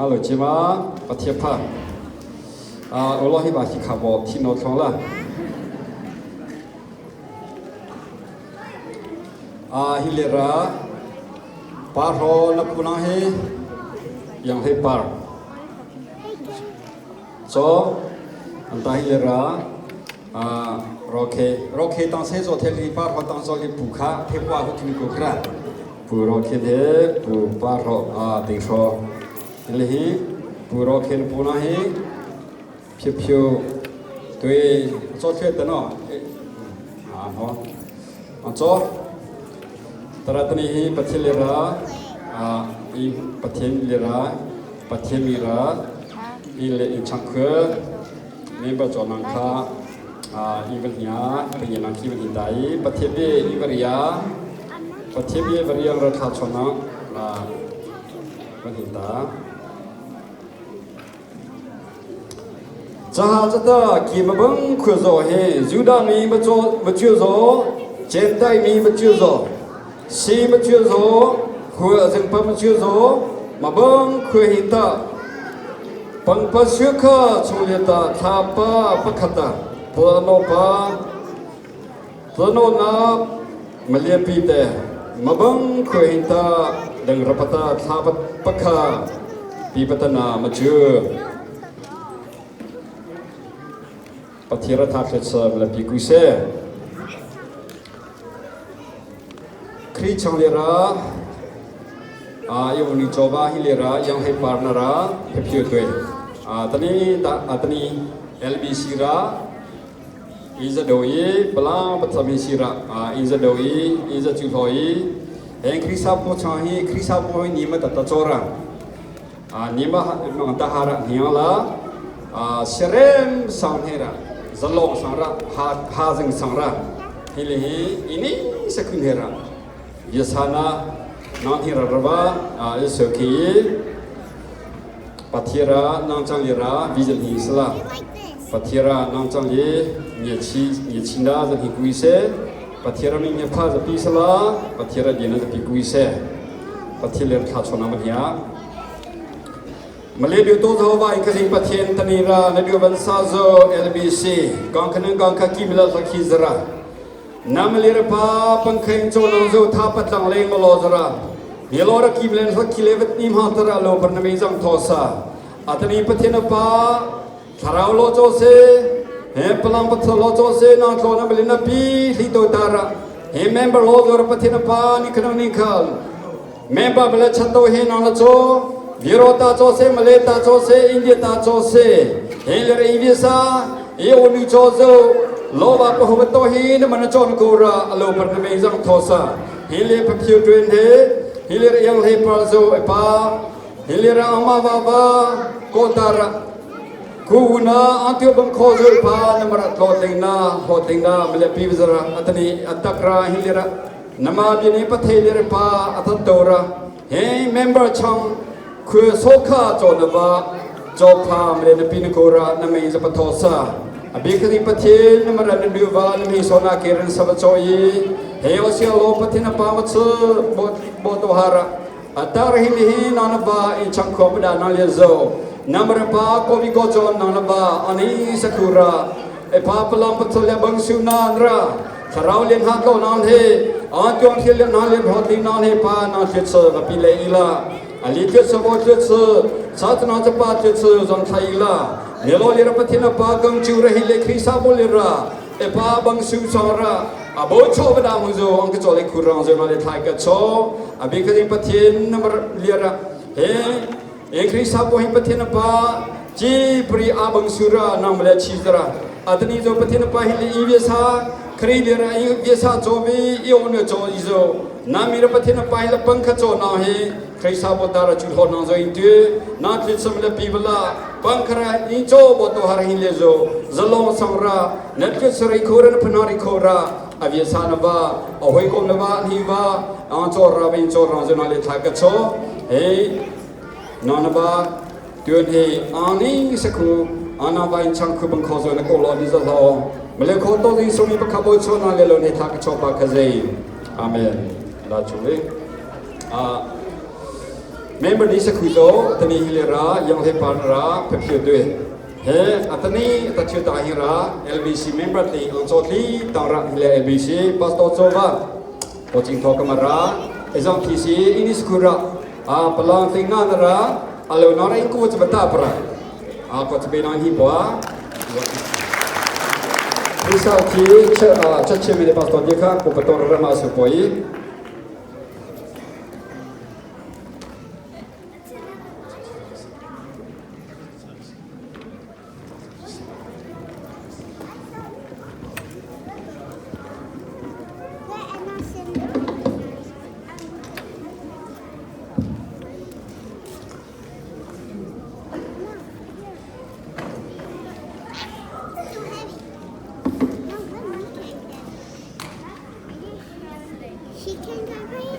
Halo chima pathia pha. Olo hi ba hi kha bo thi no thlong la. Hi le ra pa ro na puna hi yang hei par. So anta hi le ra Roke roke tang se zo thel hi par ho tang zo hi pu kha the kwa hu tin ko khra pu roke he pu par ho a ding hro le hi pu roke pu na hi phiu phiu tui cho thwe ta no a ho a cho taratani hi pathian le ra a i pathian le ra pathian mi ra i le in chang khua member cho nang kha i van hia pengen nang khi van hin dai pathian bi i varia pathian bi varia ra tha chona van hin ta Caha cata ki ma bang khua zo he Judah mi ma cho ma chiu zo Chentai mi ma chiu zo Si ma chiu zo khua zeng pa ma chiu zo ma bang khua hin ta Pangpa siakha chungleta thlapa pakhata plano pa plano na maliapi te mabang khuahinta deng rapata thla pakha pipatana machu Pathira tha thlet la pi kuse Kri chang le ra a yo ni choba hi le ra yang hei par na ra he phio twe a tani ta atani LBC ra iza do i pala pathami si ra a iza do i iza chu hoi heng khrisa po cha hi khrisa po hi ni ma ta ta chora a ni ma mang ta hara hniang la a serem sang he ra zalong sang ra ha ha jing sang ra hi le hi ini sakhun he ra yasana nang hi ra ra a iso ki pathira nang chang li ra vision hi sala pathira nang chang li nye chi nye chinda za hi kui se pathira mi nye pha za pi sala pathira dina za pi kui se pathian thla chona ma hiya Malay biu to zo wa in pathian tanira na biu ban sa zo LBC kong khanang kong kha ki mila sakhi zara nam le ra pa pangkhain cho nang zo tha patlang le ngolo zara yelo ra ki mlen sakhi le vat nim ha tara lo par na me jang tho sa atani pathian pa thlarau lo cho se he palang patho lo cho se nang tlo na malina pi li to tara he member lo zo ra pathian pa ni khanang ni khal member bala chato he nang la cho viro ta cho se malay ta cho se india ta cho se he le re visa e o ni cho zo lo ba ko ho to hi na man chon ko ra alo par na me jang tho sa he le pa phiu twen he he le re yang he pa zo e pa he le ra ama ba ba ko ta ra ku na antio bang kho zo pa na mara tlo ting na ho ting na mele pi zara atani atakra hi le ra nama bi ni pathe le re pa athat to ra he member chang khue sokha cho na ba cho pha mele na pi na ko ra na mei za patho sa abi khani pathe na mara na du va na mi sona kiran saba cho yi he osia lo pathe na pa ma chu bo bo to hara atar hi mi hi na na ba in chang kho pa na le zo namra pa ko bi ko cho na na ba ani sakura e pa palam patho le bang su na ra tharau len ha ko nan he a tyong thil le na le bho ti na he pa na thil so ba pi le ila ali thil so bo thil so sa na cha pa thil so zon thai ila ne lo le ra pathina pa gang chu ra hi le khrisa bo le ra e pa bang su sa ra a bo cho ba da mu zo ang ka cho le khu rang zo na le thai ka cho a bi ka ding pathin number le ra he e khrisa bo hi pathin pa chi pri a bang su ra nang le chi zara atani zo pathin pa hi le i ve sa khri le ra i ve sa cho bi i on cho i zo na mi ra pathin pa hi le pang kha cho na hi khrisa bo ta ra chu ho nang zo in tu na thli sam le pi bala pang khara i cho bo to har hi le zo zalong sang ra na thli sari kho ra na phana ri kho ra avia sa na ba a hoi kom na ba hi ba ang cho ra bin cho ra zo na le tha ka cho he na na ba tuan he ani sakhu ana ba in chang khu bang kho zo na ko lo ni zo lo male kho to ri so mi pa kha bo cho na le lo ne tha ka cho pa kha zai amen la chu le a. Member ni sa khu zo tani hi le ra yang he par ra phaphiu tu he atani ta chu ta hi ra LBC member ti ang cho thli tang ra hi le LBC pastor cho ba ko ching tho kamara ezong thi si ini skura a palang thing na ra alo na ra ku cha ta pra a ko cha be na hi bwa Risa thi cha che me pastor dia kha ko pator ra ma su poi. She can go.